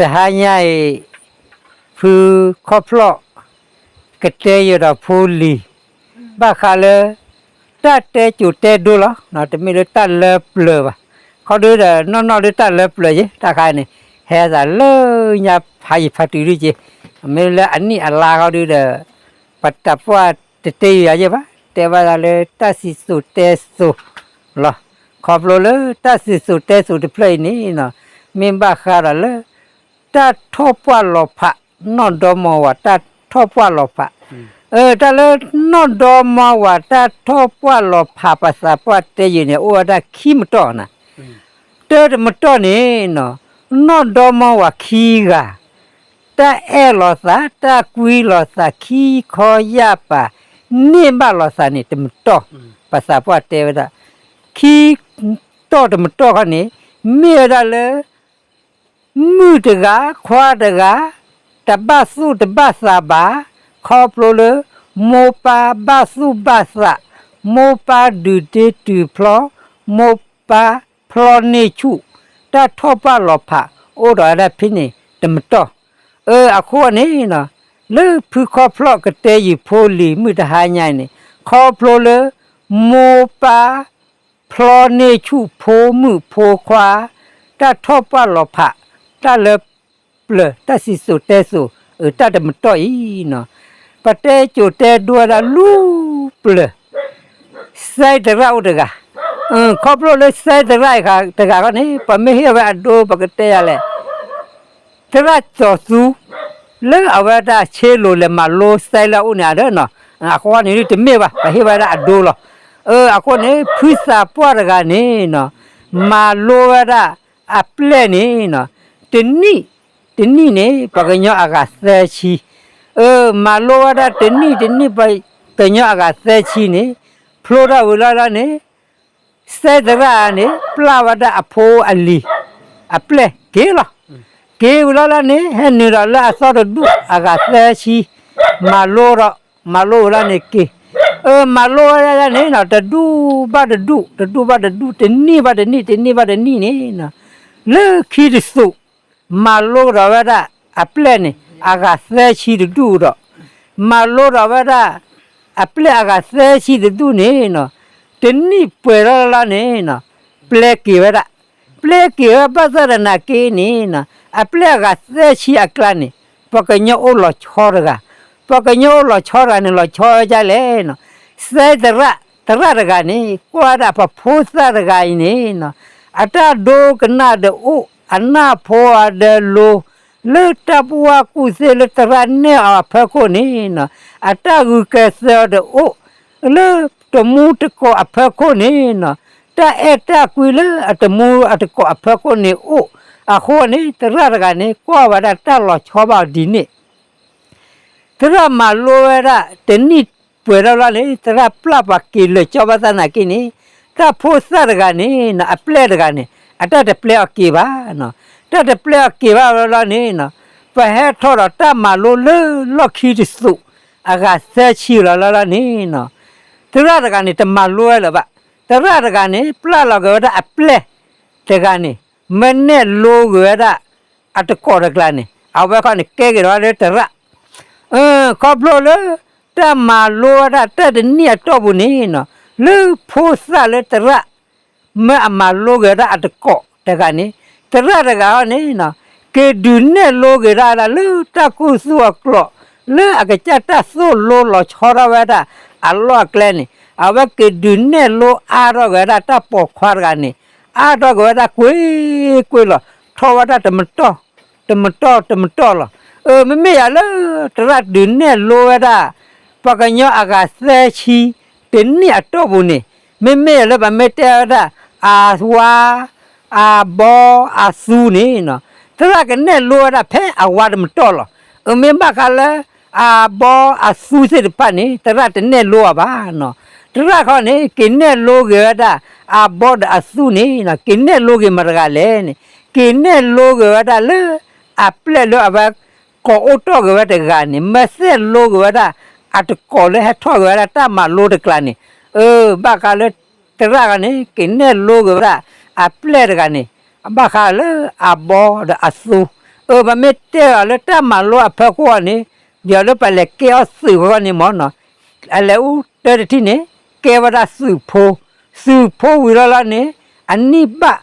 တဟါညါအံၤ ဖုခီဖျိၣ် ကတဲယံာ်ဒီးဖိလံၤ ဘၣ်ဃးလၢ တၢ်တဲစိၤတဲဒိလီၤ. တမ့ၢ်လၢတၢ်လၢပျၢၤဘၣ်. ခီဒုဒီး နီၢ်နီၢ်ဒုတၢ်လၢပျၢၤက့ၤ တၢ်ခါန့ၣ် ဟဲသးလၢညါဖးယံၤဖးတုၤဒုက့ၤ, မ့ၢ်လၢအနံၣ်အလါဃီဒုဒီး ပတၢ်ပှၢ်တတဲယံာ်ယၤယဲၢ်ဘၣ်, တဲဘၣ်သးလၢတၢ်စံၣ်စိၤတဲစိၤလီၤ. ခီဖျိလၢတၢ်စံၣ်စိၤတဲစိၤတဖျၢၣ်အံၤန့ၣ် မ့ၢ်ဘၣ်ဃးဒီးလၢ တၢ်ထီၣ်ပှၢ်လီၤဖး, နီၢ်ဒီမါဝၤတၢ်ထီၣ်ပှၢ်လီၤဖး, တၢ်လၢ နီၢ်ဒီမါဝၤတၢ်ထီၣ်ပှၢ်လီၤဖး ပသးပှၢ်တဲယံာ်န့ၣ် အိၣ်ဝဲဒၣ်ခံမတီၢ်နၤ, တၢတမတီၢ်န့ၣ် နီၢ်ဒီမါဝၤခံဂၤ တၢ်အဲၣ်လိာ်သး တၢ်ကွံလိာ်သးခံခီယၢ်ပၤ န့ၢ်ဘၣ်လိာ်သးန့ၣ်တမတီၢ်, ပသးပှၢ်တဲဝဲဒၣ် ခံတီၢ်တမတီၢ်ခီန့ၣ် မ့ၢ်ဝဲဒၣ်လၢ မုၣ်တဂၤ ခွါတဂၤ တဘၣ်သူၣ်တဘၣ်သးဘၣ်, ခီဖျိလၢ မိၢ်ပၢ်ဘၣ်သူၣ်ဘၣ်သး, မိၢ်ပၢ်ဒုးဒ့တုၤဖျီ, မိၢ်ပၢ်ဖျီန့ၢ်ဆူၣ်, တၢ်ထီၣ်ပှၢ်လီၤဖး အိၣ်ဒီးဝဲဒၣ်ဖဲန့ၣ်တမတီၢ်. အဃိန့ၣ် လၢဖုခီဖျိၣ်ကတဲယံာ်ဖိလံၤမုၣ်တဟါညါအံၤန့ၣ် ခီဖျိလၢ မိၢ်ပၢ် ဖျီန့ၢ်ဆူၣ်ဖိမုၣ်ဖိခွါ တၢ်ထီၣ်ပှၢ်လီၤဖး တၢ်လၢပျၢၤ တၢ်စံၣ်စိၤတဲစိၤ တၢ်တမတီၢ်အံၤ ပတဲစိၤတဲဒိဝဲဒၣ်လူၤပျၢၤ စဲသရၣ်အိၣ်တဂၤ, ခီဖျိလၢစဲသရၣ်တဂၤဃီန့ၣ် ပမ့ၢ်ဟ့ၣ်ဝဲအဒိ ပကတဲယၤလဲၣ် သရၣ်စီၤသူ လၢအဝဲဒၣ်ဆ့လိၤလဲၤမၤလိစဲလၢအအိၣ်န့ၣ်ဒီး အဃိန့ၣ် တမ့ၢ်ဘၣ် ပဟ့ၣ်ဝဲဒၣ်အဒိလီၤ. အဃိန့ၣ် ဖုသးပှၢ်တဂၤန့ၣ် မၤလိဝဲဒၣ်အပျဲၢ်န့ၣ် တနံၣ်တနံၣ်န့ၣ် ပှၤကညီအဂၤသၢဆံ, မၤလိဝဲဒၣ်တနံၣ်တနံၣ် ပှၤကညီအဂၤသၢဆံန့ၣ် ဖျိထီၣ်ဝံၤလီၤလီၤန့ၣ် စဲသရၣ်န့ၣ် ပျၢ်ဝဲဒၣ်အဖိအလံၤ အပျဲၢ်က့ၤလီၤ. က့ၤဝံၤလီၤလီၤန့ၣ် ဟဲနုာ်ဒီးလၢအသီတဒူၣ်အဂၤသၢဆံ မၤလိဒီး မၤလိဝံၤလီၤန့ၣ်က့ၤ, မၤလိဝဲဒၣ်န့ၣ် တဒူၣ်ဘၣ်တဒူၣ် တဒူၣ်ဘၣ်တဒူၣ် တနံၣ်ဘၣ်တနံၣ် တနံၣ်ဘၣ်တနံၣ်န့ၣ် လၢခံတစိၤ မၤလိဒီးဝဲဒၣ်အပျဲၢ်န့ၣ် အဂၤသၢဆံတဒူၣ်ဒီး မၤလိဒီးဝဲဒၣ် အပျဲၢ်အဂၤသၢဆံတဒူၣ်န့ၣ် တနံၣ်ပှဲၤထီၣ်လီၤလီၤန့ၣ် ပျဲက့ၤဝဲဒၣ်, ပျဲက့ၤဝဲဘၣ်ဆၣ်သနာ်က့န့ၣ် အပျဲၢ်အဂၤသၢဆံအကျါန့ၣ် ပှၤကညီအိၣ်လီၤဆီတဂၤ, ပှၤကညီအိၣ်လီၤဆီတဂၤန့ၣ် လီၤဆီဝဲဒ်လဲၣ်, စဲသရၣ်, သရၣ်တဂၤန့ၣ် ကွၢ်ဝဲဒၣ်ပဖိသၣ်တဂၤအံၤန့ၣ် အတၢ်ဒိကနၣ်တအိၣ် အနၢ်ဖိအဒၢလိၤ လၢတၢ်ပဝၢ်ကူၣ်သ့လၢသရၣ်နဲၣ်အီၤအဖီခိၣ်န့ၣ် အတၢ်ဂုာ်ကျဲးစၢးတအိၣ် လၢတမူတကိးအဖီခိၣ်န့ၣ် တၢ်အဲၣ်တၢ်ကွံလၢအတမူအတကိးအဖီခိၣ်န့ၣ်အိၣ်, အဃိန့ၣ် သရၣ်တဂၤန့ၣ် ကွၢ်ဝဲဒၣ်တၢ်လီၤဆီဘၣ်အီၤဒ်န့ၣ် သရၣ်မၤလိဝဲဒၣ်တနံၣ်ပှဲၤထီၣ်လီၤန့ၣ် သရၣ်ပျၢ်ပှၤက့ၤလၢာ်ကၠီဘၣ်ဆၣ်သနာ်က့န့ၣ် တၢ်ဖိသၣ်တဂၤန့ၣ် အပျဲၢ်တဂၤန့ၣ် အတၢ်တပျဲအီၤက့ၤဘၣ်, တၢ်တပျဲအီၤက့ၤဘၣ်လီၤလီၤန့ၣ် ပဟဲထီၣ်ဒီးတၢ်မၤလိလၢလီၢ်ခံတစိၤ အဂၤသၢဆံလီၤလီၤလီၤန့ၣ် သရၣ်တဂၤန့ၣ် တမၤလိဝဲလၢၤဘၣ်, သရၣ်တဂၤန့ၣ် ပျၢ်လီၤက့ၤဝဲဒၣ်အပျဲၢ်တဂၤန့ၣ် မၢနဲၣ်လိက့ၤဝဲဒၣ် အတကိးတကျါန့ၣ် အဝဲခီန့ၣ် ကဲက့ၤဒီးလၢသရၣ် ခီဖျိလၢ တၢ်မၤလိဝဲဒၣ်တၢ်တနံၣ်အတီၢ်ပူၤန့ၣ် လၢဖိသၣ်လၢသရၣ် မၢအမၤလိက့ၤဝဲဒၣ်အတကိးတဂၤန့ၣ် သရၣ်တဂၤဟီန့ၣ် က့ၤဒုးနဲၣ်လိက့ၤဒၣ်ဝဲဒၣ်လၢတၢ်ကူၣ်သူၣ်အကျိၤ လၢအကစၢ်တၢ်သိၣ်လိလီၤဆီထီၣ်ဝဲဒၣ်အလီၢ်အကျဲန့ၣ် အဝဲက့ၤဒုးနဲၣ်လိအါထီၣ်က့ၤဝဲဒၣ်တၢ်ပိာ်ခွါတဂၤန့ၣ် အါထီၣ်က့ၤဝဲဒၣ်ကွ့ၢ်ကွ့ၢ်လီၤ ထီၣ်ဝဲဒၣ်တမတီၢ် တမတီၢ်တမတီၢ်လီၤ. မ့မ့ၢ်ယၤလၢ သရၣ်ဒုးနဲၣ်လိဝဲဒၣ် ပှၤကညီအဂၤသၢဆံ တနံၣ်အတီၢ်ပူၤန့ၣ် မ့မ့ၢ်ယၤလၢပမ့ၢ်တဲဝဲဒၣ် အဝါ အဘီ အသူန့ၣ် သရၣ်ကနဲၣ်လိဝဲဒၣ်ဖဲအဝါတမတီၢ်လီၤ. အမ့ၢ်ဘၣ်ဃးလၢ အဘီအသူသ့ၣ်တဖၣ်န့ၣ် သရၣ်တနဲၣ်လိအီၤဘၣ်. သရၣ်ခီန့ၣ် က့ၤနဲၣ်လိက့ၤဝဲဒၣ် အဘီဒီးအသူန့ၣ် က့ၤနဲၣ်လိက့ၤမတၤတဂၤလဲၣ်န့ၣ် က့ၤနဲၣ်လိက့ၤဝဲဒၣ်လၢ အပျဲၢ်လၢအဝဲ ကိးအိၣ်တီၢ်က့ၤဝဲတဂၤန့ၣ် မၢသဲၣ်လိက့ၤဝဲဒၣ် အတကိးလၢဟဲထီၣ်က့ၤဝဲဒၣ်တၢ်မၤလိတကျါန့ၣ် အၢ ဘၣ်ဃးလၢ သရၣ်ဂၤန့ၣ် က့ၤနဲၣ်လိက့ၤဝဲဒၣ် အပျဲၢ်တဂၤန့ၣ် ဘၣ်ဃးလၢအဘီဒီးအသူ အၢ ပမ့ၢ်တဲအီၤလၢတၢ်မၤလိအဖီခိၣ်အီၤန့ၣ်, ဒ်သိးလၢပလဲၤကဲအီၣ်သုးဃီန့ၣ်မ့ၢ်နီၤ, အလဲၤအိၣ်တၢ်တထံၣ်န့ၣ် ကဲဝဲဒၣ်သုးဖိ, သုးဖိဝံၤလီၤလီၤန့ၣ်, အနံၣ်ဘၣ်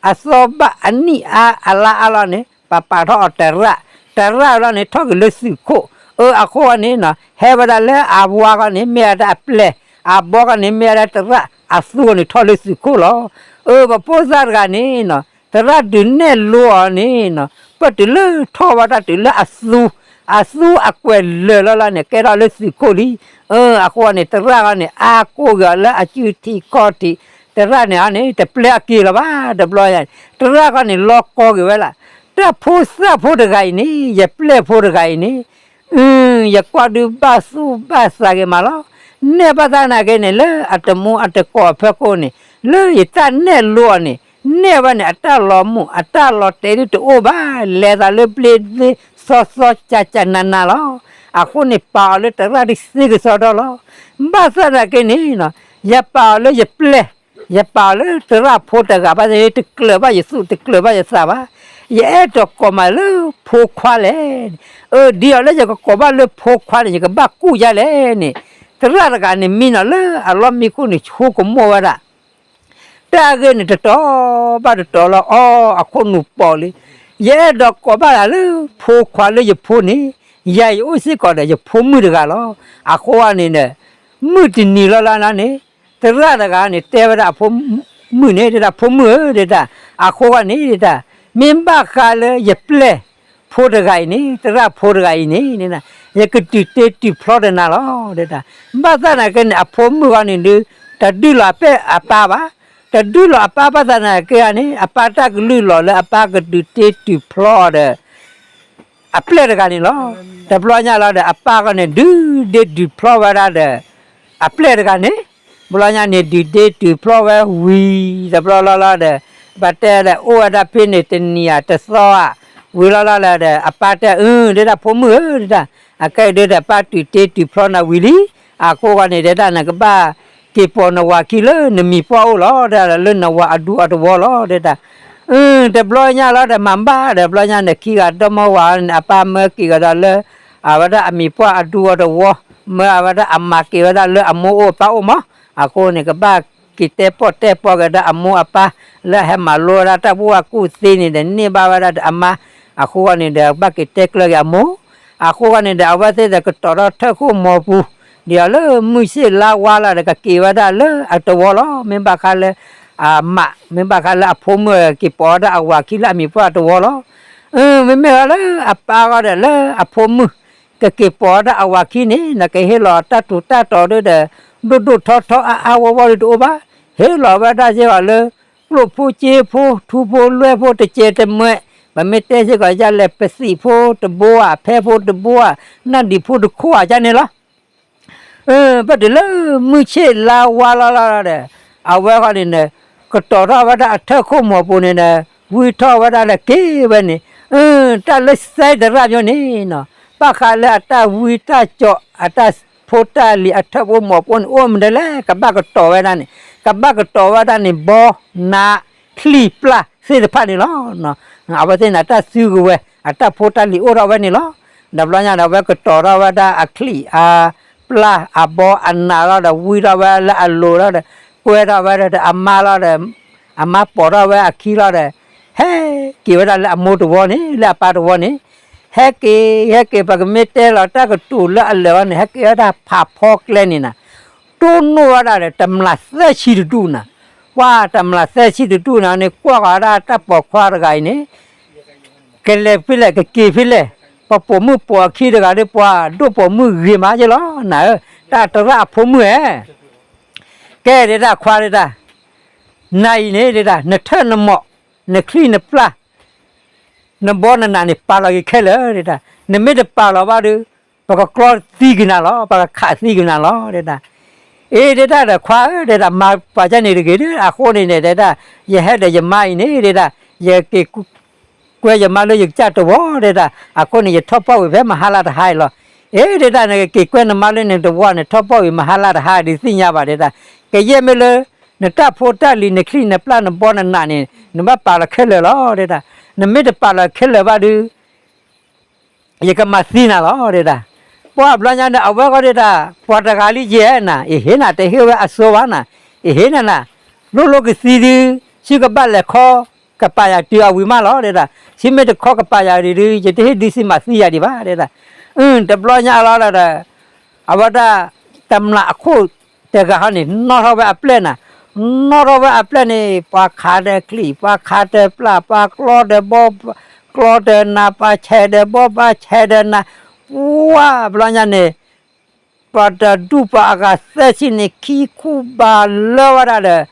အသီဘၣ် အနံၣ်အါအလါအါလီၤန့ၣ် ပပာ်ထီၣ်အီၤတရၣ်, တရၣ်လီၤန့ၣ် ထီၣ်က့ၤလၢသုးခိၣ်, အၢ အဃိန့ၣ်နီၤ ဟဲဝဲဒၣ်လၢအဝါဃီန့ၣ် မ့ၢ်ဝဲဒၣ်အပျဲၢ်, အဘီဃီန့ၣ် မ့ၢ်ဝဲဒၣ်တရၣ်, အသူန့ၣ်ထီၣ်လၢသုးခိၣ်လီၤ. အၢ ပဖိသၣ်တဂၤန့ၣ်နီၤ သရၣ်ဒုးနဲၣ်လိအီၤန့ၣ်နီၤ ပတုၤလၢထီၣ်ဝဲဒၣ်တုၤလၢအသူ, အသူအကွဲးလၢာ်လီၤလီၤန့ၣ် ကဲထီၣ်လၢသုးခိၣ်လံ. အၢ အဃိန့ၣ် သရၣ်ဃီန့ၣ် အါကိးက့ၤအီၤလၢအစုထံးခီၣ်ထံး, သရၣ်န့ၣ်န့ၣ် တပျဲအက့ၤလၢၤဘၣ် တဘျီညါ, သရၣ်ဃီန့ၣ် လီၤကီက့ၤဝဲလၢ တၢ်ဖိသၣ်ဖိတဂၤအံၤန့ၣ် ယပျဲၢ်ဖိတဂၤအံၤန့ၣ် အၢ ယကွၢ်ဒုးဘၣ်သူၣ်ဘၣ်သးက့ၤမးလီၤ. နဲၣ်ဘၣ်သနာ်က့န့ၣ် လၢအတမူအတကိးအဖီခိၣ်န့ၣ် လၢယတၢ်နဲၣ်လိအီၤန့ၣ် နဲၣ်ဝဲန့ၣ် အတၢ်လီၤမုၢ်အတၢ်လီၤတဲာ်ဒုးတအိၣ်ဘၣ်, လဲၤသးလၢဘျ့သ့စီစီကၢ်ကၢ်နးနးလီၤ. အဃိန့ၣ် ပာ်အီၤလၢသရၣ်ဒုးသ့ကစီဒီလီၤ. ဘၣ်သနာ်က့န့ၣ် ယပာ်အီၤလၢယပျဲၢ်, ယပာ်အီၤလၢသရၣ်ဖိတဂၤဘၣ်သ့ၣ် တကျၢၤဘၣ်ယသူၣ် တကျၢၤဘၣ်ယသးဘၣ်. ယအဲၣ်ဒိးကိးမးလၢဖိခွါလဲၣ်. အၢ ဒ်အီၤလၢယကကိးဘၣ်လၢဖိခွါန့ၣ် ယကဘၣ်ကူၣ်ယါလဲၣ်န့ၣ်, သရၣ်တဂၤန့ၣ် မံနီၤလၢအလီၢ်မံခိၣ်န့ၣ် ဆိကမိၣ်ဝဲဒၣ် တၢ်ဂ့ၢ်န့ၣ်တတီၤဘၣ်တတီၤလီၤ. အီ အခိၣ်နူာ်ပိာ်လံ, ယအဲၣ်ဒိးကိးဘၣ်ယၤလၢဖိခွါလၢယဖိန့ၣ်, ယၤယအိၣ်စ့ၢ်ကီးဒီးယဖိမုၣ်တဂၤလီၤ. အဃိန့ၣ်ဒီး မုၢ်တနံၤလီၤလၢန့ၣ် သရၣ်တဂၤန့ၣ် တဲဝဲဒၣ်အဖိမုၣ်န့ၣ် တဲဒၣ် ဖိမုၣ်ဧၢ တဲဒၣ်, အဃိန့ၣ် တဲဒၣ်, မ့ၢ်ဘၣ်ဃးလၢယပျဲၢ်ဖိတဂၤအံၤန့ၣ် သရၣ်ဖိတဂၤအံၤန့ၣ် ယကတုၤတ့တုၤဖျီတနၤလီၤ တဲဒၣ်. ဘၣ်သနာ်က့န့ၣ် အဖိမုၣ်ဂီၢ်န့ၣ်ဒုး တဒုးလီၤအပၢ်အပၢ်ဘၣ်, တဒုးလီၤအပၢ်ဘၣ်သနာ်က့န့ၣ် အပၢ်တၢ်ကလုၢ်လီၤလၢအပၢ်ကဒုးတ့တုၤဖျီအီၤဒီး အပျဲၢ်တဂၤန့ၣ်လီၤ. တဘျီညါလီၤဒီး အပၢ်ဂီၢ်န့ၣ် ဒုးဒ့တုၤဖျီဝဲဒၣ်ဒီး အပျဲၢ်တဂၤန့ၣ်, ဘျီညါန့ၣ် ဒုးဒ့တုၤဖျီဝဲဝံၤ တဘျီလီၤလီၤဒီး ပတဲဒီး အိၣ်ဝဲဒၣ်ဖဲန့ၣ် တနံၤဧါတသီဧါ ဝံၤလီၤလီၤဒီး အပၢ်တဲ အၢ တဲဒၣ် ဖိမုၣ်ဧၢ တဲဒၣ်, အခဲအံၤဒုးဒီး ပၢ်တုၤတ့တုၤဖျီနၤဝံၤလံ, အဃိဂီၢ်န့ၣ် တဲဒၣ် နကဘၣ်က့ၤပိာ်နဝၤခံလၢနမံၤပှၢ်အိၣ်လီၤ တဲဒၣ် လၢနဝၤအဒူအတဝီလီၤ တဲဒၣ်. တဘျီညါလီၤဒီး မၤဘၣ်ဒီး ဘျီညါန့ၣ် ခံဂၤဒီမါဝၤန့ၣ် အပၢ်မၢက့ၤကဒီးလၢ အဝဲဒၣ်အမံၤပှၢ်အဒူအတဝီ, မၢအဝဲဒၣ်အမၤက့ၤဝဲဒၣ်လၢအမိၢ်အိၣ်အပၢ်အိၣ်မး, အဃိန့ၣ် ကဘၣ်က့ၤတဲပီၣ်တဲပီၣ်က့ၤဒီးအမိၢ်အပၢ် လၢအဟဲမၤလိဝဲဒၣ်တၢ်ဘူၣ်ဝါကူၣ်သ့န့ၣ်ဒီး န့ၢ်ဘၣ်ဝဲဒၣ်ဒီးအမါ, အဃိဂီၢ်န့ၣ်ဒီး ဘၣ်က့ၤတဲကျၢၤက့ၤအမိၢ်, အဃိဂီၢ်န့ၣ်ဒီး အဝဲသ့ၣ်ဒီးကတီၤထီၣ်ထၢၣ်ခိၣ်မီၤပူၤ, ဒ်အီၤလၢမုၢ်ဆ့ၣ်လါဝါလီၤဒီး ကက့ၤဝဲဒၣ်လၢအတဝီလီၤ. မ့ၢ်ဘၣ်ဃးလၢ အမး မ့ၢ်ဘၣ်ဃးလၢအဖိမုၣ်က့ၤပိာ်ဝဲဒၣ်အဝၤခံလၢအမံၤပှၢ်အတဝီလီၤ. မ့မ့ၢ်ဝဲလၢအပၢ်ဂီၢ်ဒီးလၢအဖိမုၣ် ကက့ၤပိာ်ဝဲဒၣ်အဝၤခံန့ၣ် နကဟ့ၣ်လီၤတၢ်ထူးတၢ်တီၤဒုးဒီး ဒိၣ်ဒိၣ်ထီထီအါအါဝီဝီဒုးတအိၣ်ဘၣ်, ဟ့ၣ်လီၤဝဲဒၣ်စ့ၢ်ကီးလၢ ကျိၣ်ဖိစ့ဖိ ထူဖိလွဲၢ်ဖိတစဲးတမှဲး, ပမ့ၢ်တဲစ့ၢ်ကီးဒ်လဲၣ် ပသံးဖိတဘိဧါ ဖဲဖိတဘိဧါ နၢ်ဒံးဖိတခိၣ်ဧါ ဒ်န့ၣ်လီၤ. ဘၣ်တုၤလၢမုၢ်ဆ့ၣ်လါဝါလီၤလီၤဒီး အဝဲဃီန့ၣ်ဒီး ကတီၤထီၣ်ဝဲဒၣ်အထၢၣ်ခိၣ်မီၤပူၤန့ၣ်ဒီး ဝံထီၣ်ဝဲဒၣ်လၢက့ၤဝဲန့ၣ်, တၢ်လၢစဲသရၣ်မိန့ၣ်နီၤ ဘၣ်ဃးလၢအတၢ်ဝံတၢ်ကၠီၤ အတၢ်ဖိတၢ်လံၤ အထၢၣ်ဖိမီၤဖိန့ၣ် အိၣ်မနုၤလဲၣ် ကဘၣ်ကတီၤဝဲဒၣ်န့ၣ် ကဘၣ်ကတီၤဝဲဒၣ်န့ၣ် ဘီ နး ချံၣ် ပျၢ် သ့ၣ်တဖၣ်န့ၣ်လီၤ. အဝဲသ့ၣ်န့ၣ် အတၢ်စုကဝဲၤ အတၢ်ဖိတၢ်လံၤအိၣ်ထီၣ်ဝဲန့ၣ်လီၤ. ဒီးဘျီညါဒီး အဝဲကတီၤထီၣ်ဝဲဒၣ်အချံၣ် အပျၢ် အဘီ အနးလီၤဒီး ဝံထီၣ်ဝဲလၢအလိၤလီၤဒီး ကွဲထီၣ်ဝဲဒီးအမါလီၤဒီး အမါပိာ်ထီၣ်ဝဲအခံလီၤဒီး ဟဲက့ၤဝဲဒၣ်လၢအမိၢ်တဝီန့ၣ် လၢအပၢ်တဝီန့ၣ် ဟဲက့ၤ ဟဲက့ၤ ပကမ့ၢ်တဲလီၤတၢ်ကတိၤလၢအလၢာ်ဝဲန့ၣ် ဟဲက့ၤဝဲဒၣ်ဖးဖီကျဲန့ၣ်နၤ တိၢ်နီၣ်ဝဲဒၣ်ဒီး တမျးသၢဆံတဒူၣ်နၤ, ပှၤတမျးသၢဆံတဒူၣ်နၤန့ၣ် ကွၢ်ဃီၤဝဲဒၣ်တၢ်ပိာ်ခွါတဂၤအံၤန့ၣ် ကလဲၤဖဲလဲၣ် ကက့ၤဖဲလဲၣ်, ပှၤပိာ်မုၣ်ပိာ်အခံတဂၤဒီး ပှၤဒိၣ်ပိာ်မုၣ်ဂ့ၤမးယဲလီၤ နၤဧၢ, တၢ်သရၣ်အဖိမုၣ်ဧၢ, ကဲဒဲဒၣ်ခွါဒဲဒၣ်, နၤအံၤန့ၣ်ဒဲဒၣ် နထၢၣ်နမီၢ် နချံၣ်နပျၢ် နဘီနနးန့ၣ် ပာ်လီၤက့ၤခဲလၢာ်ဒဲဒၣ်, နမ့ၢ်တပာ်လီၤဘၣ်ဒီး ပကကျီသံက့ၤနၤလီၤ ပကခးသံက့ၤနၤလီၤဒဲဒၣ်. အ့ ဒဲဒၣ်ဒီးခွါဧၢ ဒဲဒၣ် မၤပှၤကန့ၣ်တဂ့ၤဒီး အဃိန့ၣ်န့ၣ်ဒဲဒၣ် ယဟဲဒီးယမါအံၤန့ၣ်ဒဲဒၣ် ယက့ၤ ကွဲယမါလၢယကစၢ်တဝီဒဲဒၣ်, အဃိန့ၣ် ယထီၣ်ပီၣ်ဝံၤဖဲမဟါလၢတဟါအံၤလီၤ. အ့ ဒဲဒၣ် နကက့ၤကွဲနမါလၢနတဝီန့ၣ် ထီၣ်ပီၣ်ဝံၤမဟါလၢတဟါဒုးသ့ၣ်ညါဘၣ်ဒဲဒၣ်, ကယဲၢ်မ့ၢ်လၢ နတၢ်ဖိတၢ်လံၤ နချံၣ်နပျၢ်နဘီနနးန့ၣ် နဘၣ်ပာ်လီၤခဲလၢာ်လီၤဒဲဒၣ်, နမ့ၢ်တပာ်လီၤခဲလၢာ်ဘၣ်ဒီး ယကမၤသံနၤလီၤ တဲဒၣ်. ပှၢ်ဘျီညါန့ၣ် အဝဲဃီဒၣ် ပှၤတဂၤလံယဲနၤ ယဟ့ၣ်နၤ တဟ့ၣ်ဝဲအစိဘၣ်နၤ, ယဟ့ၣ်နၤနၤ, လိၣ်လိၣ်ကသံဒု ဆူကဘၣ်လဲၤခီ ကပာ်ယၤတုၤအဝံၤမးလီၤ တဲဒၣ်. ဆူမ့ၢ်တခီကပာ်ယၤဒု ယတဟ့ၣ်ဒုးဆံးမၤသံယၤဒံးဘၣ် တဲဒၣ်. တဘျီညါအလီၤဒီး အဝဲဒၣ် တမျးအခိၣ်တဂၤဟီန့ၣ် နီၣ်ထီၣ်ဝဲအပျဲၢ်နၤ, နီၣ်ထီၣ်ဝဲအပျဲၢ်န့ၣ် ပှၤခးဒီးချံၣ် ပှၤခးဒီးပျၢ် ပှၤကျီဒီးဘီ ကျီဒီးနၤ ပှၤဆဲးဒီးဘီ ပှၤဆဲးဒီးနၤ, ပှၢ်ဘျီညါန့ၣ် ပှၤတဒူၣ်ပှၤအဂၤသၢဆံန့ၣ် ခံခူဘၣ်လၢဝဲဒၣ်ဒီး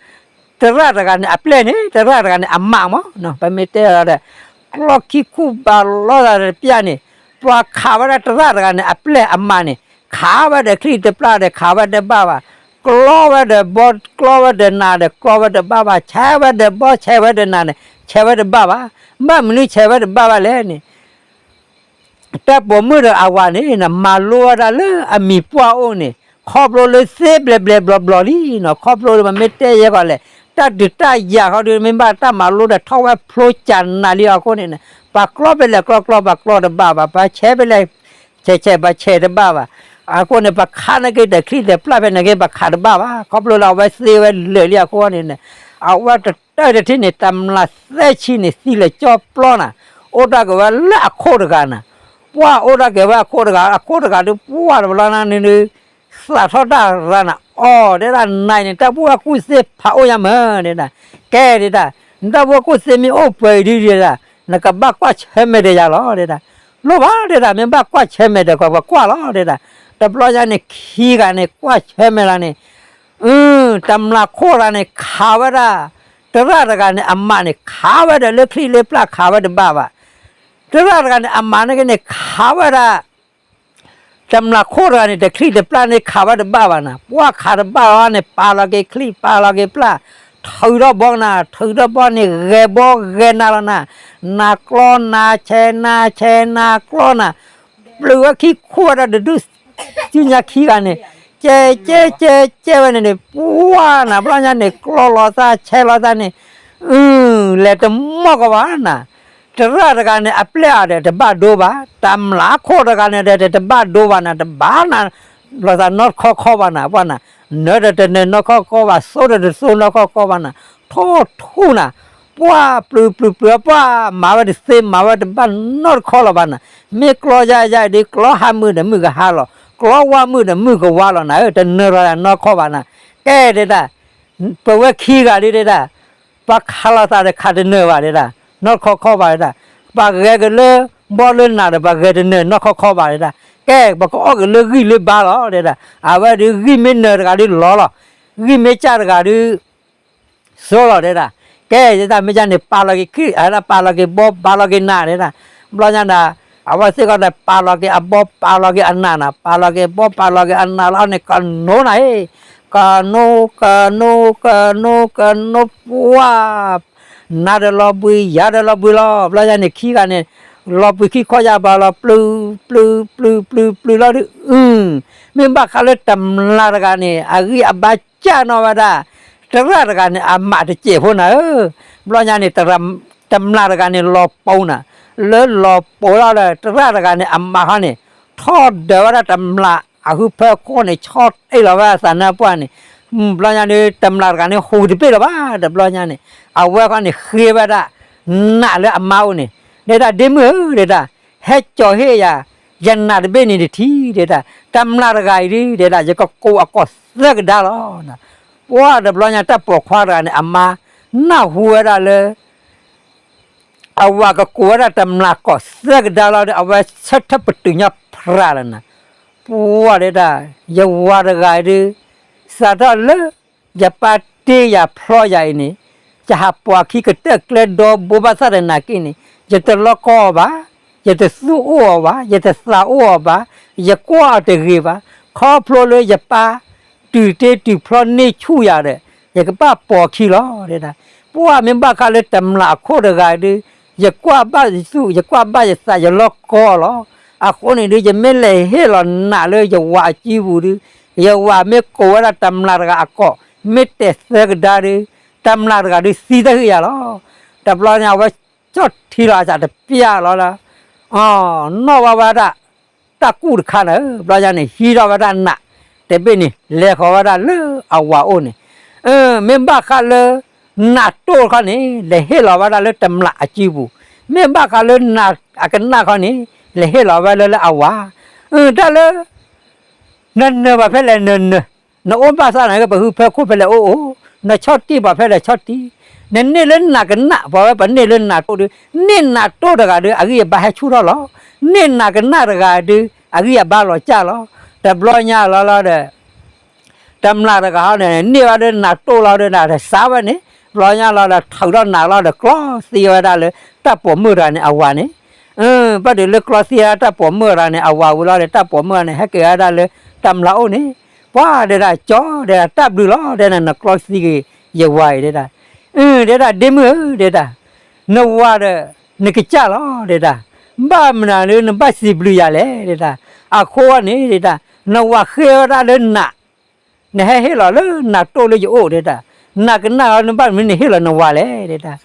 တရၣ်တဂၤန့ၣ် အပျဲၢ်န့ၣ် တရၣ်တဂၤန့ၣ် အမးမး ပမ့ၢ်တဲဒီး ကျီခံခူဘၣ်လီၤသးတပျၢ်န့ၣ် ပှၤခးဝဲဒၣ်တရၣ်တဂၤန့ၣ် အပျဲၢ်အမးန့ၣ် ခးဝဲဒီးချံၣ်တပျၢ်ဒီး ခးဝဲတဘၣ်ဘၣ်, ကျီဝဲဒီးဘီ ကျီဝဲဒီးနၤဒီး ကျီဝဲတဘၣ်ဘၣ်, ဆဲးဝဲဒီးဘီ ဆဲးဝဲဒီးနၤန့ၣ် ဆဲးဝဲတဘၣ်ဘၣ်. ဘၣ်မနုၤဆဲးဝဲတဘၣ်ဘၣ်လဲၣ်န့ၣ် တၢ်ပိာ်မုၣ်ဒီးအဝၤန့ၣ် မၤလိဝဲဒၣ်လၢအမံၤပှၢ်အိၣ်န့ၣ် ခီဖျိလၢသ့ဘျဲးဘျဲးဘျီဘျီလံနီၤ, ခီဖျိလၢပမ့ၢ်တဲယဲၢ်ကီးလဲၣ် တၢ်ဒုးတၢ်ယၤဃီဒီး မ့ၢ်ဘၣ်တၢ်မၤလိဒီးထီၣ်ဝဲဖျိကၢ်နးလံအဃိန့ၣ် ပှၤကျီဖဲလဲၣ်ကျီကျီ ပှၤကျီတဘၣ်ဘၣ်, ပှၤဆဲးဖဲလဲၣ် ဆဲးဆဲး ပှၤဆဲးတဘၣ်ဘၣ်. အဃိန့ၣ် ပှၤခးန့ၢ်က့ၤဒီးချံၣ်ဒီးပျၢ်ဖဲန့ၣ်က့ၤ ပှၤခးတဘၣ်ဘၣ်, ခီဖျိလၢအဝဲသ့ဝဲလၢာ်လံအဃိန့ၣ် အဝဲတတၢၢ်တထံၣ်န့ၣ် တမျးသၢဆံန့ၣ် သံလၢာ်ကၠီပျီနၤ, အိၣ်ဒၣ်က့ၤဝဲလၢအခိၣ်တဂၤနၤ, ပှၢ်အိၣ်ဒၣ်က့ၤဝဲအခိၣ်တဂၤ အခိၣ်တဂၤဒုး ပှၢ်တဘျီနၤန့ၣ်ဒုး သးထီၣ်တၢ်ရၤနၤ အီၣ် တဲဒၣ် နၤအံၤန့ၣ် တၢ်ဘူၣ်ဝဲကူၣ်သ့ဖးအိၣ်ညါမး တဲဒၣ်. ကဲ တဲဒၣ် နတၢ်ဘူၣ်ဝဲကူၣ်သ့မ့ၢ်အိၣ်ပှဲၤအံၤဒုး တဲဒၣ် နကဘၣ်ကွၢ်ဆၢၣ်မဲာ်ဒီးယၤလီၤ တဲဒၣ်. လိၣ်ဘၣ် တဲဒၣ် မ့ၢ်ဘၣ်ကွၢ်ဆၢၣ်မဲာ်ဒီး ပကွၢ်လီၤ တဲဒၣ်. တဘျီညါန့ၣ် ခံဂၤန့ၣ် ကွၢ်ဆၢၣ်မဲာ်လီၤန့ၣ် တမျးခိၣ်တဂၤန့ၣ် ခးဝဲဒၣ် တရၣ်တဂၤန့ၣ် အမးန့ၣ် ခးဝဲဒီးလၢချံၣ်လၢပျၢ် ခးဝဲတဘၣ်ဘၣ်. တရၣ်တဂၤန့ၣ် အမးန့ၣ်က့န့ၣ် ခးဝဲဒၣ် တမျးခိၣ်တဂၤန့ၣ် တချံၣ်တပျၢ်န့ၣ် ခးဝဲတဘၣ်ဘၣ်နၤ, ပှၢ်ခးတဘၣ်လီၤန့ၣ် ပာ်လီၤက့ၤချံၣ် ပာ်လီၤက့ၤပျၢ်, ထုးထီၣ်ဘီနၤ ထုးထီၣ်ဘီန့ၣ် ဂဲၤဘီဂဲၤနၤလီၤနၤ, နၤကျီနၤဆဲး နၤဆဲးနၤကျီနၤ, ပျုၤဝဲခံခူၣ်ဝဲဒၣ်တဒူၣ် စုညါခံဂၤန့ၣ် ကဲ ကဲ ကဲ ကဲဝဲန့ၣ်န့ၣ် ပှၢ်နၤ ဘျီညါန့ၣ် ကျီလီၤသး ဆဲးလီၤသးန့ၣ် အု လဲၤတမီၢ်ကီးဘၣ်နၤ, တရၣ်တဂၤန့ၣ် အပျဲၢ်အီၤဒီး တဘၣ်ဒိဘၣ်, တမျးခိၣ်တဂၤန့ၣ်ဒီး တဘၣ်ဒိဘၣ်နၤ, တဘၣ်နၤ လီၤသးနီတခီခီဘၣ်နၤ, ပှၢ်နၤ နၢၤဒီးတနၢၤနီတခီခီဘၣ်, သိဒီးတသိနီတခီခီဘၣ်နၤ, ထီၣ်ထူၣ်နၤ, ပှၢ်ပျုၤပျုၤပျုၤ ပှၢ်မၤဝဲတသ့ မၤဝဲတဘၣ်နီတခီလီၤဘၣ်နၤ, မ့ၢ်ကျီယါယါအံၤဒီး ကျီဟါမုၢ်ဒီးမုၢ်ကဟါလီၤ, ကျီဝါမုၢ်ဒီးမုၢ်ကဝါလီၤနၤဧၢ, တနၢၤလီၤယၤနီတခီဘၣ်နၤ, ကဲ တဲဒၣ် ပဝဲခံဂၤဒုး တဲဒၣ် ပှၤခးလိာ်သးဒီးခးတနၢၤဘၣ် တဲဒၣ်, နီတခီခီဘၣ် တဲဒၣ်, ပှၤဂဲၤက့ၤလၢဘီလၢနၤဒီး ပှၤဂဲၤတနၢၤနီတခီခီဘၣ် တဲဒၣ်, ကဲ ပကအီၣ်က့ၤလၢဂံၢ်လၢဘါလီၤ တဲဒၣ်, အဝဲဒုးဂံၢ်မ့ၢ်နၢၤတဂၤဒုးလီၤလီၤ, ဂံၢ်မ့ၢ်စၢ်တဂၤဒုး စိလီၤ တဲဒၣ်, ကဲ တဲဒၣ် မ့ၢ်ဒ်န့ၣ် ပာ်လီၤက့ၤခံ ပာ်လီၤက့ၤဘီ ပာ်လီၤက့ၤနၤ တဲဒၣ်, ဘျီညါဒီး အဝဲသ့ၣ်ကီးဒီး ပာ်လီၤက့ၤအဘီ ပာ်လီၤက့ၤအနၤနၤ, ပာ်လီၤက့ၤဘီ ပာ်လီၤက့ၤအနၤလီၤန့ၣ် ကနိနၤဧၢ, ကနိ ကနိ ကနိ ကနိ ပှၢ် နၤဒီးလီၤဘှံး ယၤဒီးလီၤဘှံးလီၤ, ဘျီညါန့ၣ် ခံဂၤန့ၣ် လီၤဘှံးခံခီယၢ်ဘၣ်လီၤ ပျုၤ ပျုၤ ပျုၤ ပျုၤ ပျုၤလီၤဒုး အု မ့ၢ်ဘၣ်ဃးလၢတမျးတဂၤန့ၣ် အဂံၢ်အဘါစၢ်နီၣ်ဝဲဒၣ် တရၣ်တဂၤန့ၣ် အမးတစဲးဖိနၤဧၢ, ဘျီညါန့ၣ် တမျးတဂၤန့ၣ် လီၤပိာ်နၤ, လၢလီၤပိာ်လီၤဒီး တရၣ်တဂၤန့ၣ် အမးဟီန့ၣ် ထီၣ်ဒၢးဝဲဒၣ်တမျးအဟၢဖၢခိၣ်န့ၣ် ဆီတ့ၢ်လီၤဝဲအသးနါပှၢ်န့ၣ်, ဘျီညါန့ၣ် တမျးတဂၤန့ၣ် ဟူးတဘ့ၣ်လၢၤဘၣ်, တဘျီညါန့ၣ် အဝဲခီန့ၣ် ဃ့ဝဲဒၣ် နးလၢအမါအိၣ်န့ၣ်, တဲဒၣ် ဒ့မုၣ်ဧၢ တဲဒၣ်, ဟဲကၠီၤဟ့ၣ်ယၤ ယနးတဘ့ၣ်န့ၣ်တထံၣ် တဲဒၣ်, တမျးတဂၤအံၤဒုး တဲဒၣ် ယကကိးအကိာ်သၢကဒါလီၤ. ပှၢ်တဘျီညါ တၢ်ပိာ်ခွါတဂၤန့ၣ် အမါ နၢ်ဟူဝဲဒၣ်လၢ အဝၤကကိးဝဲဒၣ်တမျးကိာ်သၢကဒါလီၤဒီး အဝဲဆၢထၢၣ်ပတုာ်ညီဖရၤလီၤနၤ, ပှၢ်တဲဒၣ် ယဝၤတဂၤအံၤဒုး စးထီၣ်လၢ ယပၢ်တ့ယၤဖျီယၤအံၤန့ၣ် ယဟးပိာ်အခံကတၢၢ်ကျဲဒီဘိဘၣ်ဆၣ်သနာ်က့န့ၣ် ယတလီကီအီၤဘၣ်, ယတသူၣ်အိၣ်အီၤဘၣ်, ယတသးအိၣ်အီၤဘၣ်, ယကွၢ်အီၤတဂ့ၤဘၣ်, ခီဖျိလၢယပၢ် တုၤတ့တုၤဖျီန့ၢ်ဆူၣ်ယၤဒီး ယကဘၣ်ပိာ်အခံလီၤ တဲဒၣ်. ပှၢ်မ့ၢ်ဘၣ်ဃးလၢတမျးအခိၣ်တဂၤဒုး ယကွၢ်ဘၣ်ယသူၣ် ယကွၢ်ဘၣ်ယသး ယလီကီအီၤလီၤ. အဃိန့ၣ်ဒုး ယမ့ၢ်လဲၤဟ့ၣ်လီၤနးလၢယဝၤအစုပူၤဒုး ယဝၤမ့ၢ်ကိးဝဲဒၣ်တမျးတဂၤအကိာ် မ့ၢ်တဲာ်သၢကဒါဒုး တမျးတဂၤဒုးသံတၢ်ဟ့ၣ်ယၤလီၤ. တဘျီညါအဝဲ ဆီၣ်ထံလီၤအသးတပျၢ်လီၤလၢ အနီၣ်ဘၣ်ဝဲဒၣ် တၢ်ကူၣ်တခါန့ၣ် ဘျီညါန့ၣ် ဟံးထီၣ်ဝဲဒၣ်နးတဘ့ၣ်န့ၣ် လဲၤဃီၤဝဲဒၣ်လၢအဝၤအိၣ်န့ၣ်, မ့ၢ်ဘၣ်ဃးလၢ နးတိၢ်တခီန့ၣ် လဲၤဟ့ၣ်လီၤဝဲဒၣ်လၢတမျာ်အစုပူၤ, မ့ၢ်ဘၣ်ဃးလၢနးအကနၣ်ခီန့ၣ် လဲၤဟ့ၣ်လီၤဝဲလၢလၢအဝၤ, တၢ်လၢ နနၢၤဘၣ်ဖဲလဲၣ်နနၢၤ, နအိၣ်ဘၣ်သးန့ၣ် ပဟုဖၢခိၣ်ဖဲလဲၣ်အိၣ်အိၣ်, နဆီၣ်တံၢ်ဘၣ်ဖဲလဲၣ်ဆီၣ်တံၢ်, နန့ၢ်လၢနးကနၣ် ပှၤဝဲပန့ၢ်လၢနးတိၢ်ဒီး န့ၢ်နးတိၢ်တဂၤဒီး အဂံၢ်အဘါဟဲဆူၣ်ထီၣ်လီၤ, န့ၢ်နးကနၣ်တဂၤဒီး အဂံၢ်အဘါလီၤစၢ်လီၤ, တဘျီညါလီၤလီၤဒီး တမျာ်တဂၤဟီန့ၣ် န့ၢ်ဘၣ်ဒီးနးတိၢ်လီၤဒီး နတစးဝဲန့ၣ်, ဘျီညါလီၤဒီး ထုးထီၣ်နးလီၤဒီး ကျီသံဝဲဒၣ်လၢ တၢ်ပိာ်မုၣ်တဂၤန့ၣ် အဝၤန့ၣ်, ဘၣ်ဒုးလၢကျီသံဝဲဒၣ်တၢ်ပိာ်မုၣ်တဂၤန့ၣ် အဝၤဝံၤလီၤဒီး တၢ်ပိာ်မုၣ်တဂၤန့ၣ် ဟဲက့ၤဝဲဒၣ်လၢတမျာ်အိၣ်န့ၣ်, ပှၤဒဲဒၣ်ကၠီ ဒဲဒၣ်တၢ်ဘျုးလီၤ ဒဲဒၣ်နကျီသံက့ၤယဝၤအံၤဒဲဒၣ်, ဒဲဒၣ်ဒ့မုၣ်ဧၢ ဒဲဒၣ် နဝၤဒီး နကစၢ်လီၤ ဒဲဒၣ်, ဘၣ်မနုၤလၢနဘၣ်စံးဘျုးယၤလဲၣ် ဒဲဒၣ်, အဃိန့ၣ် ဒဲဒၣ် နဝၤဃ့ဝဲဒၣ်လၢနး နဟဲဟ့ၣ်လီၤလၢနးတိၢ်လၢယအိၣ်ဒဲဒၣ်, နးကနၣ်လီၤ နဘၣ်မနုၤနဟ့ၣ်လီၤနဝၤလဲၣ်ဒဲဒၣ်,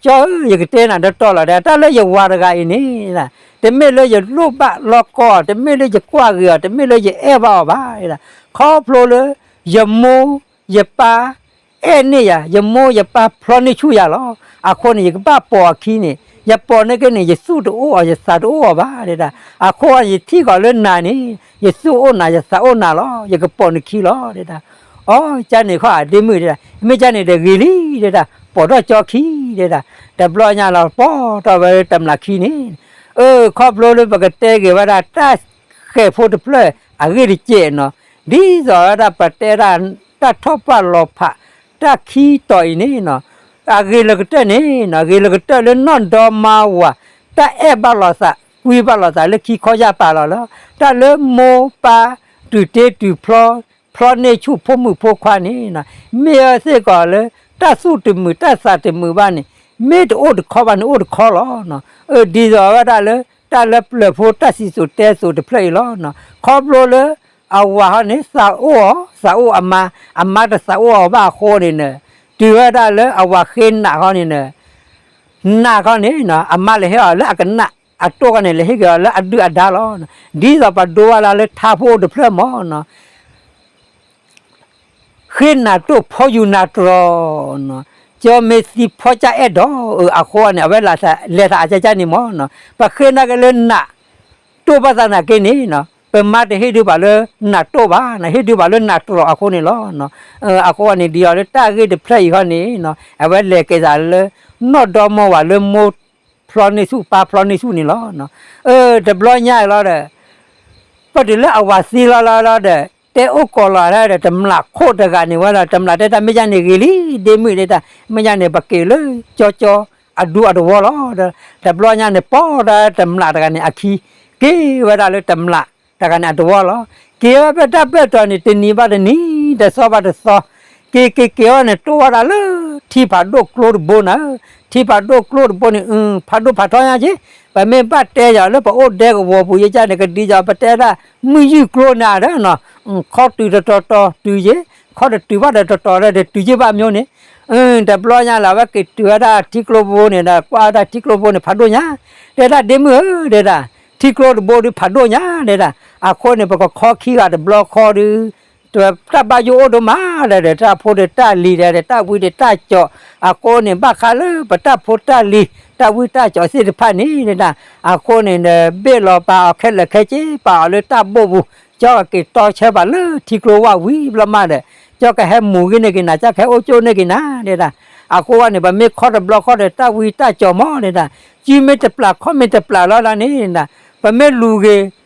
ကၠီဧၢ ယကတဲနၤဒီတီလီၤဒဲဒၣ်, တၢ်လၢယဝၤတဂၤအံၤန့ၣ် တမ့ၢ်လၢယလိၣ်ဘၣ်လီကီအီၤ, တမ့ၢ်လၢယကွၢ်ဂ့ၤအီၤ, တမ့ၢ်လၢယအဲၣ်ဘၣ်အီၤဘၣ်ဒဲဒၣ်, ခီဖျိလၢ ယမိၢ်ယပၢ် အဲၣ်န့ၢ်ယၤ, ယမိၢ်ယပၢ်ဖျီန့ၢ်ဆူၣ်ယၤလီၤ. အဃိန့ၣ် ယကဘၣ်ပိာ်အခံန့ၣ်, ယပိာ်န့ၢ်က့န့ၣ် ယသူၣ်တအိၣ်အီၤ ယသးတအိၣ်အီၤဘၣ်ဒဲဒၣ်, အဃိန့ၣ် ယထံၣ်ကီးလၢနၤန့ၣ် ယသူၣ်အိၣ်နၤ ယသးအိၣ်နၤလီၤ, ယကပိာ်နခံလီၤဒဲဒၣ်. အီ ကန့ၣ်ခီဧါ ဒ့မုၣ်ဒဲဒၣ်, မ့ၢ်ကန့ၣ်ဒီးဂ့ၤလံဒဲဒၣ်, ပိာ်ထီၣ်ကၠီခံဒဲဒၣ်, တဘျီညါလီၤ ပိာ်ထီၣ်ဝဲတမျာ်ခံန့ၣ်, အၢ ခီဖျိလၢပကတဲက့ၤဝဲဒၣ် တၢ်ဃဲၤဖိတဖျၢၣ်အဂ့ၢ်တစဲးနီၤ, ဒ်သိးဝဲဒၣ်ပတဲဒၣ် တၢ်ထီၣ်ပှၢ်လီၤဖး တၢ်ခံတီၤအံၤန့ၣ်နီၤ, အဂ့ၤလၢကတၢၢ်န့ၣ်နီၤ, ဂ့ၤလၢကတၢၢ်လၢနီၢ်ဒီမါဝၤ တၢ်အဲၣ်ဘၣ်လိာ်သး ကွံဘၣ်လိာ်သးလၢခံခီယၢ်ပၤလီၤလၢ တၢ်လၢမိၢ်ပၢ် တုၤတ့တုၤဖျီ ဖျီန့ၢ်ဆူၣ်ဖိမုၣ်ဖိခွါန့ၣ်နီၤ, မ့ၢ်အဝဲစ့ၢ်ကီးလၢ တၢ်သူၣ်တမုာ်တၢ်သးတမုာ်ဘၣ်န့ၣ် မ့ၢ်တအိၣ်တခီဘၣ်န့ၣ် အိၣ်တခီလီၤ. အၢ ဒ်သိးဝဲဒၣ်လၢ တၢ်လၢပျၢၤဖိတၢ်စံၣ်စိၤတဲစိၤတဖျၢၣ်အံၤလီၤ. ခီဖျိလၢ အဝၤဟီန့ၣ် သးအိၣ်အီၤ သးအိၣ်အမါ, အမါတသးအိၣ်အီၤဘၣ်အဃိန့ၣ်ဒီး တုၤဝဲဒၣ်လၢအဝၤဃ့နးခီန့ၣ်ဒီး နးခီန့ၣ် အမါလဲၤဟ့ၣ်အီၤလၢအကနၣ်အတိၢ်ခီန့ၣ် လဲၤဟ့ၣ်က့ၤအီၤလၢအဒုၣ်အဒါလီၤ. ဒ်သိးပှၤဒိဝဲလၢလၢထါဖိအိၣ်တဖျၢၣ်မးနီၤ ဃ့နးတိၢ်ဖီယူၤနးတြီၤ, ကၠီမ့ၢ်သံဖီကၢ်အဲၣ်ဒိး အဃိန့ၣ် အဝဲလဲၤသးအကၢ်ကၢ်န့ၣ်မးနီၤ, ပဃ့နၤက့ၤလၢနးတိၢ်ဘၣ်သနာ်က့န့ၣ် ပမါတဟ့ၣ်ဒုးပှၤလၢနးတိၢ်ဘၣ်နီၤ, ဟ့ၣ်ဒုးပှၤလၢနးတြီၤအဃိန့ၣ်လီၤ. အဃိန့ၣ် ဒ်အီၤလၢတၢ်ဂ့ၢ်တဖျၢၣ်အံၤခီန့ၣ် အဝဲလဲၤက့ၤသးလၢ နီၢ်ဒီမါဝၤလၢမိၢ်ဖျီန့ၢ်ဆူၣ် ပၢ်ဖျီန့ၢ်ဆူၣ်န့ၣ်လီၤ. အၢ တဘျီညါအံၤလီၤဒီး ပတုၤလၢအဝၤသံလီၤလီၤလီၤဒီး တဲအိၣ်ကီးလီၤဒၣ်ဒီး တမျာ်ခိၣ်တဂၤန့ၣ်ဝဲဒီး တမျာ်တဲတၢ် မ့ၢ်ကန့ၣ်ဂ့ၤလံ ဒ့မုၣ်ဒဲတၢ်, မ့ၢ်ကန့ၣ် ပက့ၤလၢကၠီကၠီအဒူအတဝီလီၤ. တဘျီညါန့ၣ် ပိာ်ဒၣ်တမျာ်တဂၤန့ၣ်အခံ က့ၤဝဲဒၣ်လၢတမျာ်တဂၤန့ၣ်အတဝီလီၤ. က့ၤဝဲဖဲတၢ်ပၢၢ်တီၤန့ၣ် တနံၤဘၣ်တနံၤ တသီဘၣ်တသီ က့ၤက့ၤက့ၤဝဲန့ၣ် တိၢ်ဝဲဒၣ်လၢထံဖးဒိၣ်ကျိတဘိန့ၣ်, ထံဖးဒိၣ်ကျိတဘိန့ၣ် ဖးဒိၣ်ဖးထီညါက့ၤ, ပမ့ၢ်ဘၣ်တဲယၤလၢပအိၣ်ဒဲကဝီၤပူၤယကန့ၣ် ကဒ်သိးပတဲဒၣ် မုၢ်ယုၢ်ကျိန့ၣ်ဒီး ခီတုၤတတီၤတီၤတုၤယ့ၢ်, ခီတတုၤဘၣ်ဒီးတတီၤဒီးတတုၤယ့ၢ်ဘၣ်မၠိန့ၣ်, တဘျီညါလၢအဝဲက့ၤတုၤဝဲဒၣ်ထံကျိဘိန့ၣ်ဒီး ကွၢ်ဝဲဒၣ်ထံကျိဘိန့ၣ် ဖးဒိၣ်ညါ, တဲဒၣ်ဒ့မုၣ်ဧၢ တဲဒၣ်, ထံကျိတဘိဒီးဖးဒိၣ်ညါ တဲဒၣ်, အဃိန့ၣ် ပကခီခံဂၤတဘျီဃီဒီး တၢ်ဘၣ်ယိၣ်အိၣ်ဒိၣ်မးဒီး တၢ်ဖိဒီးတၢ်လံၤဒီး တၢ်ဝံဒီးတၢ်ကၠီၤ, အဃိန့ၣ် ဘၣ်ဃးလၢပတၢ်ဖိတၢ်လံၤ တၢ်ဝံတၢ်ကၠီၤသ့ၣ်တဖၣ်န့ၣ် တဲဒၣ်, အဃိန့ၣ်ဒီး ဘ့ၣ်လီၤပာ်အီၤခဲလၢာ်ခဲဆ့ ပာ်အီၤလၢတၢ်ဘိၣ်ပူၤ, ကၠီကက့ၤတီဆၢပာ်လၢထံကျိဝၣ်ဝံၤဘျီမးဒီး ကၠီကဟဲမူၤဂ့ၤန့ၢ်က့ၤနၤ ကၠီကဟဲအိၣ်ကၠိန့ၢ်က့ၤနၤ တဲဒၣ်, အဃိန့ၣ် ပမ့ၢ်ခီတဘျီဃီဒီး တၢ်ဝံတၢ်ကၠီၤမး တဲဒၣ်, စုမ့ၢ်တပျၢ်ခီမ့ၢ်တပျၢ်လီၤလၢန့ၣ် တဲဒၣ်, ပမ့ၢ်လူၤဂ့ၤ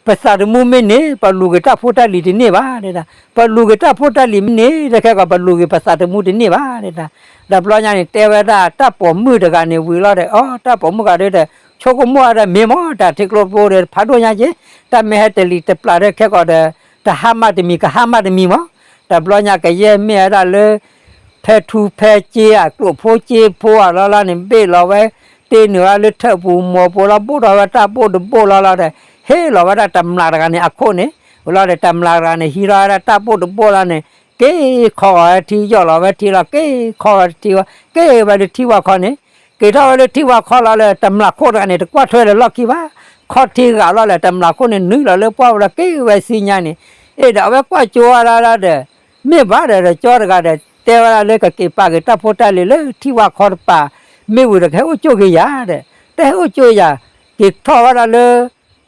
ပသးသမူမ့ၢ်န့ၢ် ပလူၤဂ့ၤတၢ်ဖိတၢ်လံၤတန့ၢ်ဘၣ် တဲဒၣ်, ပလူၤဂ့ၤတၢ်ဖိတၢ်လံၤမ့ၢ်န့ၢ် တခဲကီး ပလူၤဂ့ၤပသးသမူတန့ၢ်ဘၣ် တဲဒၣ်, ဒီးဘျီညါန့ၣ် တဲဝဲဒၣ်တၢ်ပိာ်မုၣ်တဂၤန့ၣ်ဝံၤလီၤဒီး အီ တၢ်ပိာ်မုၣ်ဂၤဒီး ဆိကမိၣ်အဒီးမ့ၢ်မး တၢ်ထံကျိဖိဒီး ဖးဒိၣ်ညါက့ၤ တၢ်မ့ၢ်ဟဲတလံၤတပျၢ်ဒီး ခဲကီးဒီး တဟါမၢ်တမံၤ ကဟါမၢ်တမံၤမး, ဒီးဘျီညါကယဲၢ်မ့ၢ်ဝဲဒၣ်လၢ ဖဲထူဖဲစ့အကျိၣ်ဖိစ့ဖိအလီၢ်လီၢ်န့ၣ် ဘ့ၣ်လီၤဝဲ တ့နုာ်ဝဲလၢထၢၣ်ပူၤ မိၢ်ပူၤလီၤ ဘိၣ်ထီၣ်ဝဲတၢ်ဘိၣ်တဘိၣ်လီၤလီၤဒီး ဟ့ၣ်လီၤဝဲဒၣ်တမျာ်တဂၤန့ၣ်အခိၣ်န့ၣ်, ဝံၤလီၤဒီး တမျာ်တဂၤန့ၣ် ဟံးထီၣ်ဝဲဒၣ်တၢ်ဘိၣ်တဘိၣ်လီၤန့ၣ် က့ၤခီဂီၤဝဲထံ ယီၢ်လီၤဝဲထံလီၤ က့ၤခီဂီၤထံဝဲ က့ၤဝဲလၢထံဝၣ်ခီန့ၣ် က့ၤထီၣ်ဝဲလၢထံဝါခီလီၤလၢ တမျးခိၣ်တဂၤန့ၣ် တကွၢ်ထွဲလၢလီၢ်ခံဘၣ်, ခီၣ်ထံဂာ်လီၤလၢ တမျးခိၣ်န့ၣ် နုာ်လီၤလၢပှၢ်ပူၤလီၤ က့ၤဝဲဆူညါန့ၣ်, အဲၣ်ဒီးအဝဲကွၢ်ကၠိဝဲဒၣ်ဒီး မ့ၢ်ဘၣ်ဒီး ကၠီတဂၤဒီး တဲဝဲဒၣ်လၢ ကက့ၤပာ်က့ၤတၢ်ဖိတၢ်လံၤလၢထံဝါခီတပၤ မ့ၢ်ဝံၤဒီး ကဟဲအိၣ်ကၠိက့ၤယၤဒီး, တဟဲအိၣ်ကၠိယၤ, က့ၤထီၣ်ဝဲဒၣ်လၢ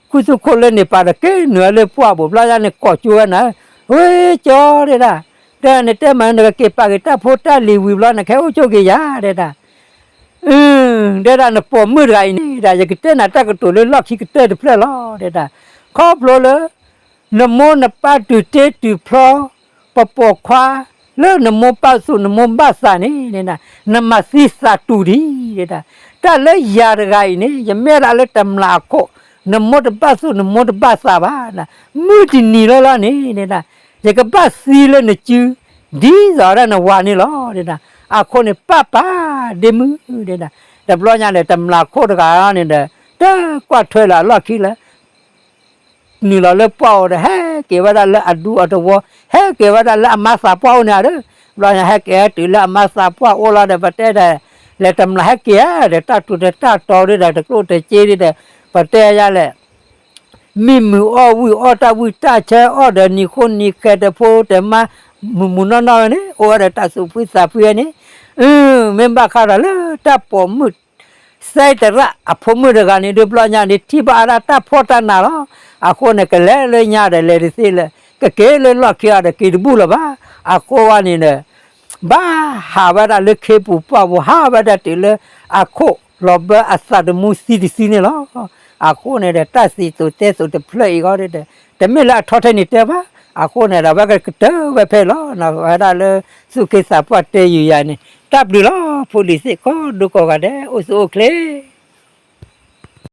ခူသူၣ်ခိၣ်လၢန့ၣ်ပၤဒီး က့ၤနုာ်ဝဲလၢပှၢ်ပူၤ ဘျီညါန့ၣ် ကိးကၠိဝဲနၤ, ဝဲကၠီတဲဒၣ်, တဲနတဲမး နကက့ၤပာ်က့ၤတၢ်ဖိတၢ်လံၤဝံၤဘျီ နကဟဲအိၣ်ကၠိက့ၤယၤတဲဒၣ် တဲဒၣ် နပိာ်မုၣ်တဂၤအံၤန့ၣ်ဒၣ် ယကတဲနၤတၢ်ကတိၤလၢလီၢ်ခံကတၢၢ်တဖျၢၣ်လီၤတဲဒၣ်, ခီဖျိလၢ နမိၢ်နပၢ်တုၤတ့တုၤဖျီ ပပိာ်ခွါ လၢနမိၢ်ဘၣ်သူၣ်နမိၢ်ဘၣ်သးန့ၣ်, နမၤသံသးတူာ်ဒံးတဲဒၣ်, တၢ်လၢယၤတဂၤအံၤန့ၣ် ယမ့ၢ်ဒၣ်လၢတမျးအခိၣ်, နမိၢ်တဘၣ်သူၣ်နမိၢ်တဘၣ်သးဘၣ်, မုၢ်တနံၤလၢ်လၢ်န့ၣ်ဒၣ် ယကဘၣ်သံလၢနစု ဒ်သိးဒၣ်နဝၤန့ၣ်လီၤတဲဒၣ်, အဃိန့ၣ် ပၢ်ပၢ်ဒ့မုၣ်တဲဒၣ်, တဘျီညါဒီး တမျးခိၣ်တဂၤန့ၣ်ဒီး တကွၢ်ထွဲလၢအလီၢ်ခံလၢ နုာ်လီၤလၢပှၢ်အိၣ်ဒီး ဟဲက့ၤဝဲဒၣ်လၢအဒူအတဝီ, ဟဲက့ၤဝဲဒၣ်လၢအမါသးပှၢ်အိၣ်န့ၣ်ဧါဒီး, ဘျီညါဟဲက့ၤဟဲတုၤလၢအမါသးပှၢ်အိၣ်လီၤဒီး ပတဲဒီး လဲၤတမျးဟဲက့ၤဧါဒီး တၢ်ထူးတၢ်တီၤဒီး တကျိၣ်တစ့ဒီး ပတဲယၤလဲၣ် မ့ၢ်မုာ်အီၣ်ဝံၣ်အီၣ်တၢ်ဝံၣ်တၢ်ဆၢအီၣ်ဒီး နံၤဃိနံၤဃဲးတဖိတမါ မုာ်မုာ်နီၢ်နီၢ်ဝဲန့ၣ် အိၣ်ဝဲဒီးတၢ်သူၣ်ဖှံသးဖှံဝဲန့ၣ်, မ့ၢ်ဘၣ်ဃးဒီးလၢတၢ်ပိာ်မုၣ် စဲတရၣ်အဖိမုၣ်တဂၤန့ၣ် ဒုးဘျီညါန့ၣ် ထံၣ်ဘၣ်အါဒၣ်တၢ်ဖှီၣ်တၢ်နးလီၤ. အဃိန့ၣ် ကလဲၤလၢညါဒီးလဲၤတသ့လၢၤ, ကက့ၤလၢလီၢ်ခံအီၤဒီးက့ၤတဘူၣ်လၢၤဘၣ်. အဃိဝဲန့ၣ်ဒီး ဘၣ်ဟးဝဲဒၣ်လၢခ့ပူၤပှၢ်ပူၤ ဟးဝဲဒၣ်တုၤလၢအခိၣ်လီၤဘၢအသးတမူသံတစုန့ၣ်လီၤ. အဃိန့ၣ်ဒီး တၢ်စံးသိးတဲသိးတဖျၢၣ်အံၤဂီၢ်ဒီး တမ့ၢ်လၢအထီထဲန့ၣ်တဲဘၣ်. အဃိန့ၣ်ဒီး အဝဲကကတၢၢ်ဝဲဖဲလီၤ. နဝဲဒၣ်လၢသူၣ်က့သးပှၢ်တဲယုာ်ယၤန့ၣ် တၢ်ဘျုးလီၤ. ဖိလံၤသ့ၣ်ကိးဒိကိးဂၤဒဲး အိၣ်ဆူၣ်အိၣ်ချ့